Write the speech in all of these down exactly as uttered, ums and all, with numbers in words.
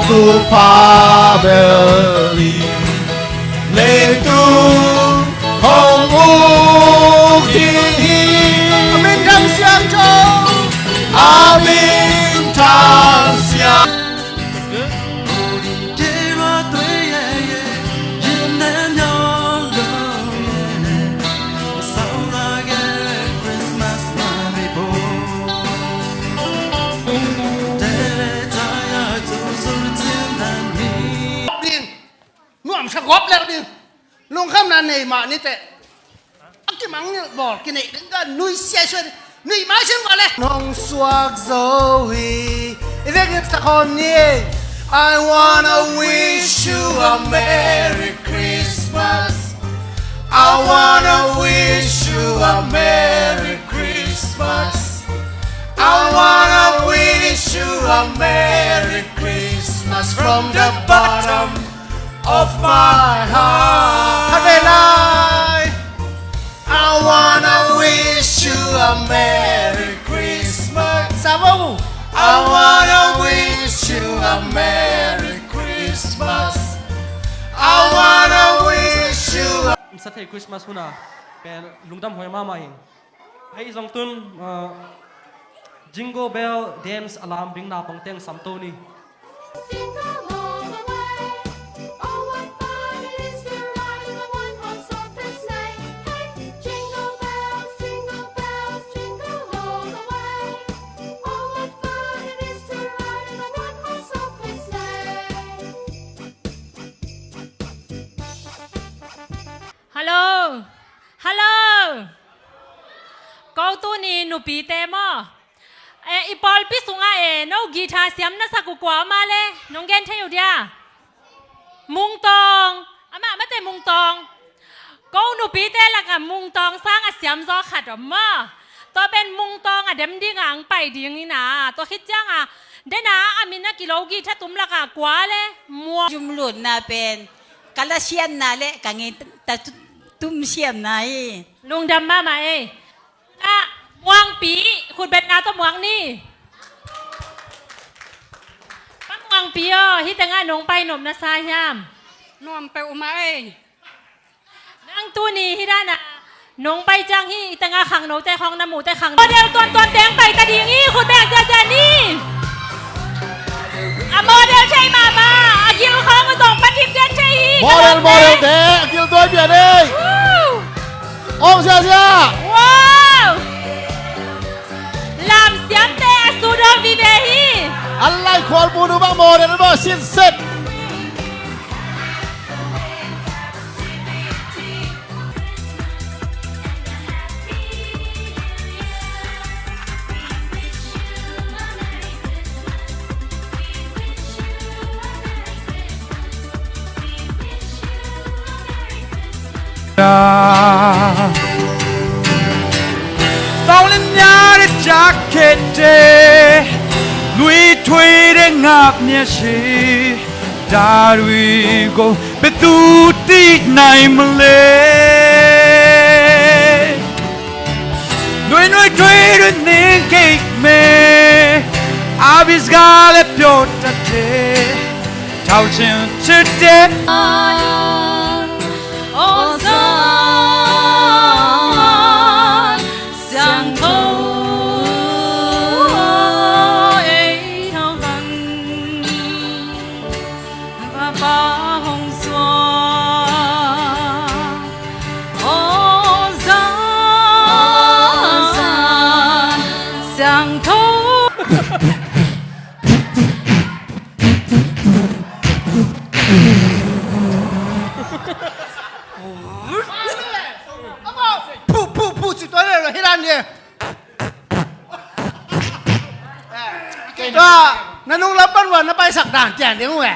Thupha bel in leitung hong uk ding hi. A minthang siangtho. A minthang siang. Ding. Nuamsa gawp leu ding. Lungkhamna nei mah ni teh. A kimangngilh bawl kineih ding ka nuisia i suai ding. Nuih mai sin vua le. Nong suak zo hi. I vek ngilh sak khawm ni. I wanna wish you a Merry Christmas. I wanna wish you a Merry Christmas. I wanna wish you a Merry Christmas from the bottom of my heart. Khat vei lai. I wanna wish you a Merry Christmas. Sa vo. I wanna wish you a Merry Christmas. I wanna wish you a... Sa thei Christmas hun a pen lungdam huai mahmah ing. Hei zong tun, uh, Jingle Bell Dance a lam ding naupang teng samto ni. Jingle all the way. Oh, what fun it is to ride in a one-horse open sleigh. Hey, jingle bells, jingle bells, jingle all the way. Oh, what fun it is to ride in a one-horse open sleigh. Hello. Hello. Ko tuni nupite maw? Eh, i pawlpi sungah e, no guitar siam na sak uh kua om a le, nong gen thei uh dia? Mungtawng. Amah mate Mungtawng. Ko nupite lakah Mungtawng sang a siam zaw khat om maw? Tua pen Mungtawng a dem dingah ang pai ding ina. Tua khit ciangah dena a min a kilo guitar tum lakah kua le, mua. Zumlutna pen ka la siamna le ka ngei ta tum siamna hi. Lungdam mahmah ei. Ah, Muangpi, khutbetna tawh muak ni. Pa Muangpi aw, hih tengah nong pai nop na sa hiam? Nuam peuhmah ei. Nang tuni hih danah nong pai ciang hih tengah khangnote khawng na muhte khang model tuamtuam teng pai ta ding hi, khut beng ziahziah ni. A model thei mahmah, a gil khawng uh zong pathim den thei hi. Model, model te, a gil tuai pian ei. Woo! Om ziahziah. Wow! Lamsiamte a sut om vive hi. A lai khualpun uh bang model bang sinset. Sawlin nyari jakete nui thui de ngap nia si darui go betu ti nai male. Nui nui thui de ning kik me abis gale piota te. Tau chin chite. Ozan siangtho ei thau van. Papa hong suang. Ozan siangtho. Phu, phu, phu, ci tuan le lo hi dan ni. Ka, na nung lam pan wan na paisak dan tian ding uh e.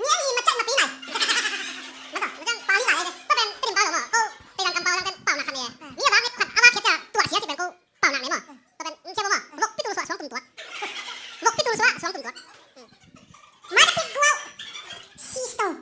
Ni ei hi, ma cak ma pi nai. Ma tawh, ma cak pau hi nai ei de. Tua pen, tedim pau lo maw. Ko, tedim kam pau lang pen pau nak khat ne. Ni a vak ne khat a vak khia cia, tua sia ci pen ko pau nak ne maw. Tua pen, sia maw. Vok pi tul sua suang tum tuak. Vok pi tul sua suang tum tuak. Ma da pi guau. Si stone.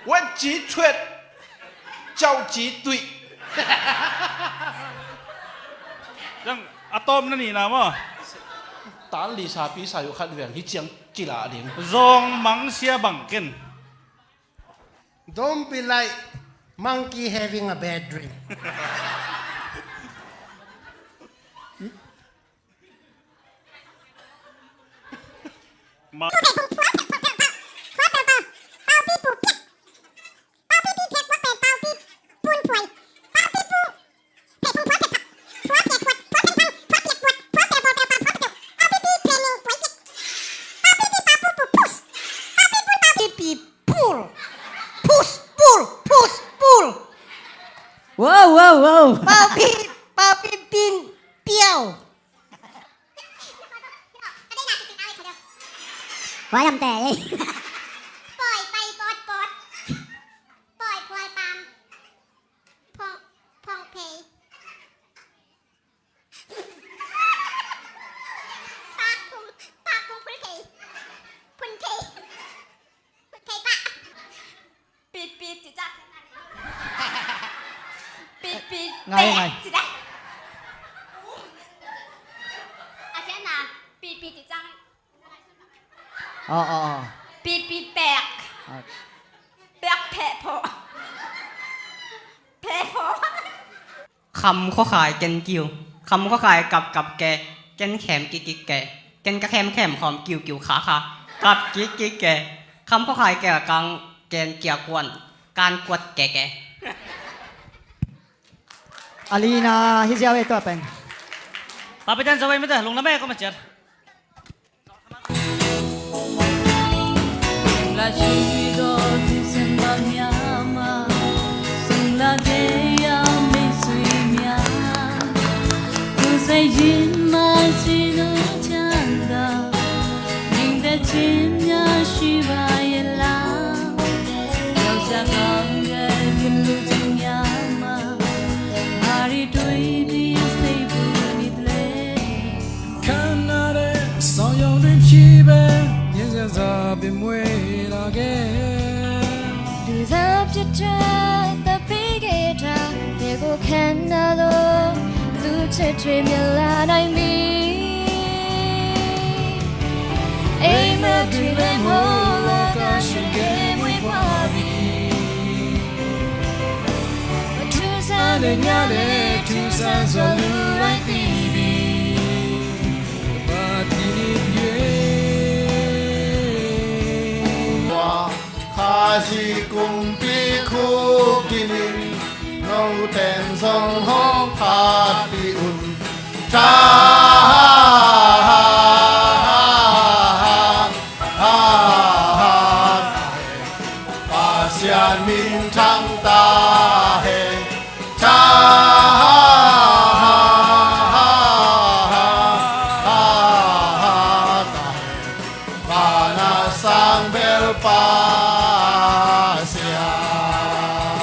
Wen ci thuet. Cau ci tuih. Ciang a tawm na nihna maw? Tan li sa pi sa yu khat veng hi ciang cila ding. Zong mang sia bang ken. Don't be like monkey having a bad dream. Ma- Pipipul. Pus, pul, pus, pul. Wow, wow, wow. Pau pi, pau pi pin, piau. Wa yam te. Poi pai pot pot. Poi pual pam. Phong, phong pei. Pak phung, pak phung phun phei. Phun phei. Phun phei pak. Pit pit ci cak. Pit pit. Ngai, ngai. Ci cak. A cian na. Pit pit ci cak. Aw, aw, aw. Pit pit pek. Aw. Pek pek pho. Pek pho. Kham khuakhai ken kiu, kham khuakhai kap kap ke, ken khem kik kik ke, ken ka khem khem khawm kiu kiu kha kha, kap kik kik ke, kham khuakhai ke kang ken kia kuan, kan kuat ke ke. Alina hi ziau e tua pen. Papitan zawai mete lunglam e ko ma ciat. Khan na de sawng yawng rim shi be, yin zia za bi mwe la ge. Du zap cia cia, ta pi ge ta, ye go khan na lo, du cia cia mi la nai mi. Ei ma tui le mo lo ka shi ge mwe kwa bi. Tusa le nya le, tusa zua lu lai ti bi. Khazi kumpi khuk dinin, no ten zong hong phat pi un. Tha Pasian min thang ta